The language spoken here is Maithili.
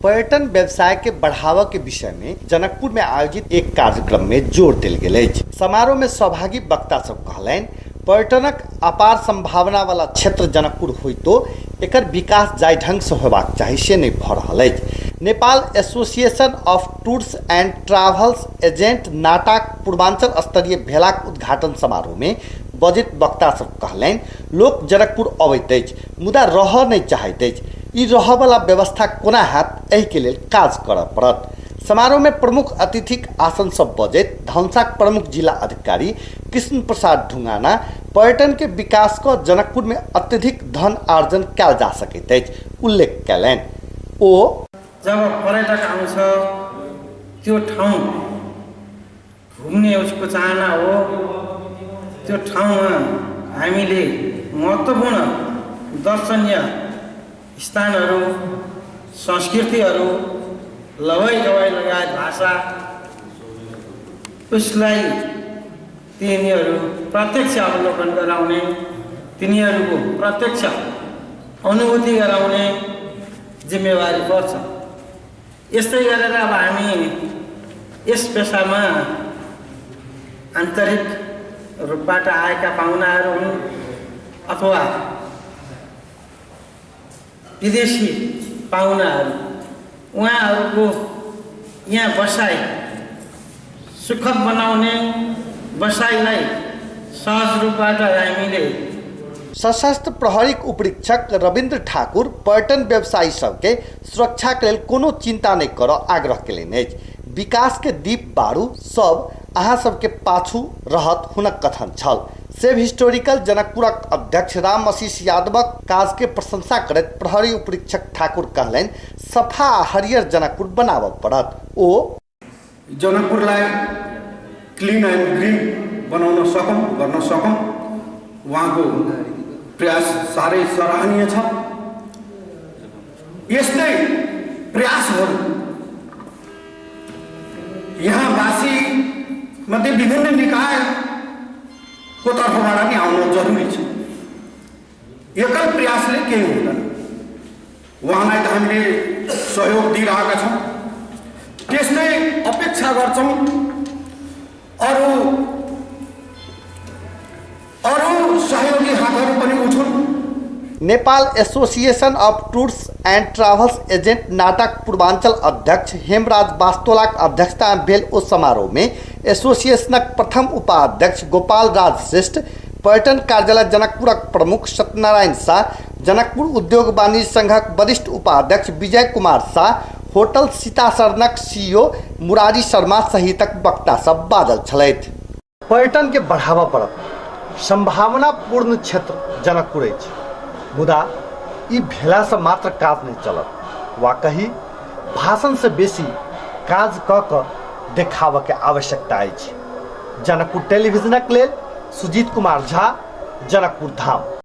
पर्यटन व्यवसाय के बढ़ावा के विषय में जनकपुर में आयोजित एक कार्यक्रम में जोर देल गेल अछि। समारोह में सहभागी वक्ता सब कहलनि, पर्यटनक अपार संभावना वाला क्षेत्र जनकपुर होइतो एकर विकास जाहि ढंग से होबाक चाही से नहि भऽ रहल अछि। Nepal association of tours and travels agent नाटाक Purvanchal स्तरीय भेलाक उद्घाटन समारोह में बजैत वक्ता सब कहलनि, लोक जनकपुर अबैत अछि मुदा रहऽ नहि चाहैत अछि। ई रहऽवला व्यवस्था कोना हैत एहिके लेल काज करऽ पड़त। समारोह में प्रमुख अतिथिक आसन सब बजैत धनसाक प्रमुख जिला अधिकारी कृष्ण प्रसाद ढुंगाना पर्यटन के विकास कऽ जनकपुर में अत्यधिक धन आर्जन कयल जा सकैत अछि उल्लेख कयलनि। ओ जब पर्यटक आउँछ त्यो ठाउँ घुम्ने उसको चाहना हो, त्यो ठाउँमा हामीले महत्त्वपूर्ण दर्शनीय स्थानहरू, संस्कृतिहरू, लवाई गवाई लगायत भाषा उसलाई तिनीहरू प्रत्यक्ष अवलोकन गराउने, तिनीहरूको प्रत्यक्ष अनुभूति गराउने जिम्मेवारी पर्छ। यस्तै गरेर अब हामी यस पेसामा आन्तरिक रूपबाट आएका पाहुनाहरू हुन् अथवा विदेशी पाहुनाहरू, उहाँहरूको यहाँ बसाइ सुखद बनाउने, बसाइलाई सहज रूपबाट हामीले। सशस्त्र प्रहरीक उपरीक्षक रविन्द्र ठाकुर पर्यटन व्यवसायी सबके सुरक्षा के लेल कोनो चिंता नहि करऽ आग्रह केलनि अछि। विकास के दीप बारू सब अहाँ सबके पाछू रहत हुनक कथन छल। सेव हिस्टोरिकल जनकपुरक अध्यक्ष राम आशीष यादवक काज के प्रशंसा करैत प्रहरी उपरीक्षक ठाकुर कहलनि, सफा आ हरियर जनकपुर बनाबऽ पड़त। ओ जनकपुरलाई क्लिन एन्ड ग्रिन बनाउन सकौँ, गर्न सकौँ, उहाँको प्रयास साह्रै सराहनीय छ। यस्तै प्रयासहरू यहाँवासी मध्ये विभिन्न निकायको तर्फबाट पनि आउन जरुरी छ। एकल प्रयासले केही हुँदैन। उहाँलाई त हामीले सहयोग दिइरहेका छौँ, त्यस्तै अपेक्षा गर्छौँ अरू अरू सहयोगी हातहरू पनि उठुन्। Nepal association of tours and travels agent नाटक पूर्वांचल अध्यक्ष हेमराज बास्तोलाक अध्यक्षता में भेल ओ समारोह में एसोसिएशनक प्रथम उपाध्यक्ष गोपाल राज श्रेष्ठ, पर्यटन कार्यालय जनकपुरक प्रमुख सत्यनारायण शाह, जनकपुर उद्योग वाणिज्य संघक वरिष्ठ उपाध्यक्ष विजय कुमार शाह, होटल सीताशरणक सीईओ मुरारी शर्मा सहितक वक्ता सब बाजल छलथि। पर्यटन के बढ़ावा पड़त संभावनापूर्ण क्षेत्र जनकपुर अछि, मुदा ई भेलासँ मात्र काज नहि चलत वा कही भाषण से बेसी काज कऽ कऽ देखाबऽके आवश्यकता अछि। जनकपुर टेलीविजनक लेल सुजीत कुमार झा, जनकपुर धाम।